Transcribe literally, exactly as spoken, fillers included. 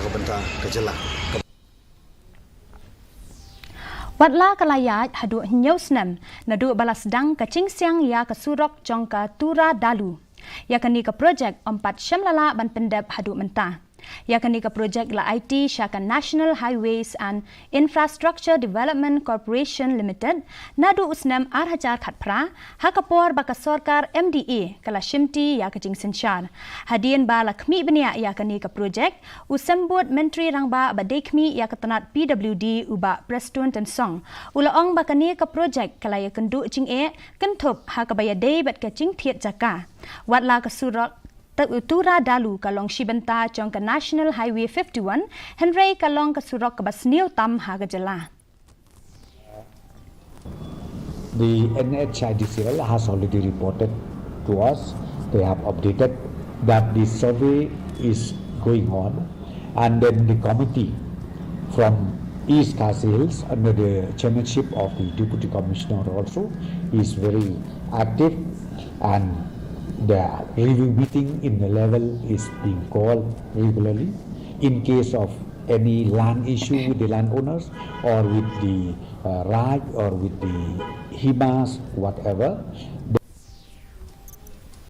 Ka bynta ka jylla. Watla ka la ïaid haduh hynñiew snem naduh ba la sdang ka jingsiang ïa ka surok jong ka Tura Dalu, ïa kane ka projek ym pat shym la lah ban pyndep haduh mynta. Ïa kane ka projek la aiti sha ka National Highways and Infrastructure Development Corporation Limited naduh u snem ar hajar khatphra, ha ka por ba ka sorkar M D A ka la shimti ïa ka jingsynshar. Hadien ba la khmih bniah ïa kane ka projek, u Symbud Myntri Rangbah ba dei khmih ïa ka tnat P W D, u Bah Prestone Tynsong, u la ong ba kane ka projek ka la ïakynduh jingeh kynthup ha kaba ïadei bad ka jingthied jaka. Watla ka surok Tura Dalu ka long shi bynta jong ka National Highway fifty-one, hynrei ka long ka surok kaba sniew tam ha ka jylla. The N H I D C L has already reported to us. They have updated that the survey is going on, and then the committee from East Khasi Hills, under the chairmanship of the Deputy Commissioner, also is very active, and the review meeting in the level is being called regularly in case of any land issue with the landowners or with the uh, Raj or with the Himas, whatever.